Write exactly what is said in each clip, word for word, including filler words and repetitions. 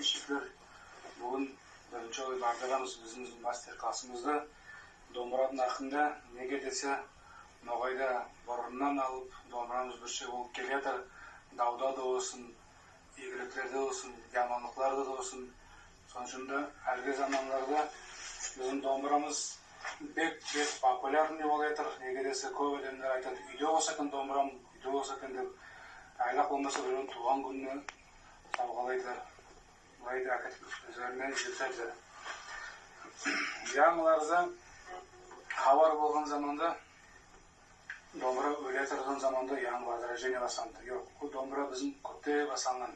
Подписчиклер, буьгуьн биринши олай бардырамыз бизим мастер-классымызды домбырадынъ акында. Неге десе, ногайда бурыннан алып домбырамыз бирше болып келеятыр. Давда да болсын, ийгиликлерде болсын, яманлыкларда да болсын. Сонынъ уьшин де аьлиги заманларда бизим домбырамыз бек, бек популярный болаятыр. Неге десе, коьп аьдемлер айтады, уьйде болса экен домбырам, уьйде болса экен деп. Айлак болмаса, биревдинъ тувган куьнине савгалайды. Былай да аькетип оьзлерине еткиреди. Янъыларда хабар болган заманда, домбыра оьле турган заманда янъы возрождение басланды. Йок, бу домбыра бизим коьпте басланган.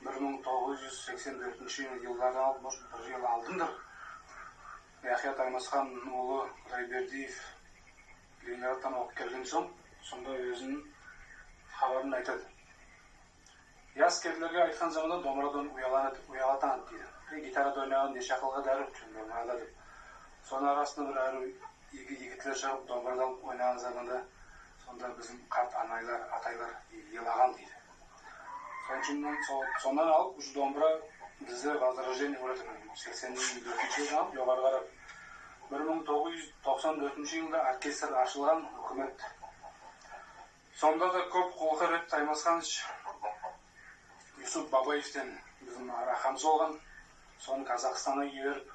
Бир мынъ тогыз юз сексен доьртинши йыллардан алып, может, бир йыл алдындыр. Яхья Таймасхан улы Кудайбердиев Ленинградтан окып келген сонъ, сонда оьзининъ хабарын айтады. Яс келинлерге айткан заманда домбырадан уялатады, уялатады дейди. Э, гитарада ойнаган неше акылга даьри, домбырада деп. Сонынъ арасында бир аьрув йиги- йигитлер шыгып, домбырада ойнаган заманда, сонда бизим карт анайлар, атайлар йылаган дейди. Сонынъ уьшин сол- соннан алып, уже домбыра бизде возрождение болаятыр. Сексен доьртинши йылдан алып йогары карап. Бир мынъ тогыз юз токсан доьртинши йылда оркестр ашылган, оькимет. Сонда да коьп куллык этеди Таймасханыч. Юсуп Бабаевтен бизим рахамыз болган. Соны Казахстанга йиберип,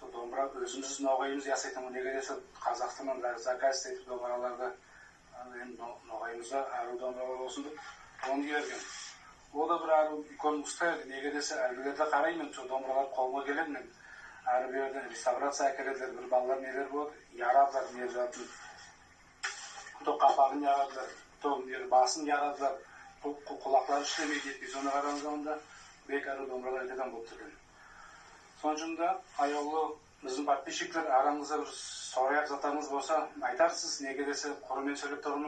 сол домбыра оьзимиз, ногайымыз ясайтаган. Неге десе, Казахстаннан да заказ этип домбыраларды, энди но- ногайымызда аьрув домбыралар болсын деп, оны йиберген. Ол да бир аьрув уьйкен уста эди. Неге десе, аьлигилерде карайман, сол домбыралар колыма келеди мен. Аьри-бери ерден реставрация аькеледилер, бир балалар нелер болады, ярадылар, не затын. То капагын ярадылар, то бир басын ярадылар, ку- ку- кулаклары ишлемейди, этпейди. Сонда караган заманда бек аьрув домбыралар этетаган болыпты экен. Сонынъ уьшин де, аявлы бизим подписчиклер, аранъызда бир сораяк затларынъыз болса, айтарсыз. Неге десе, куры мен соьйлеп турганман.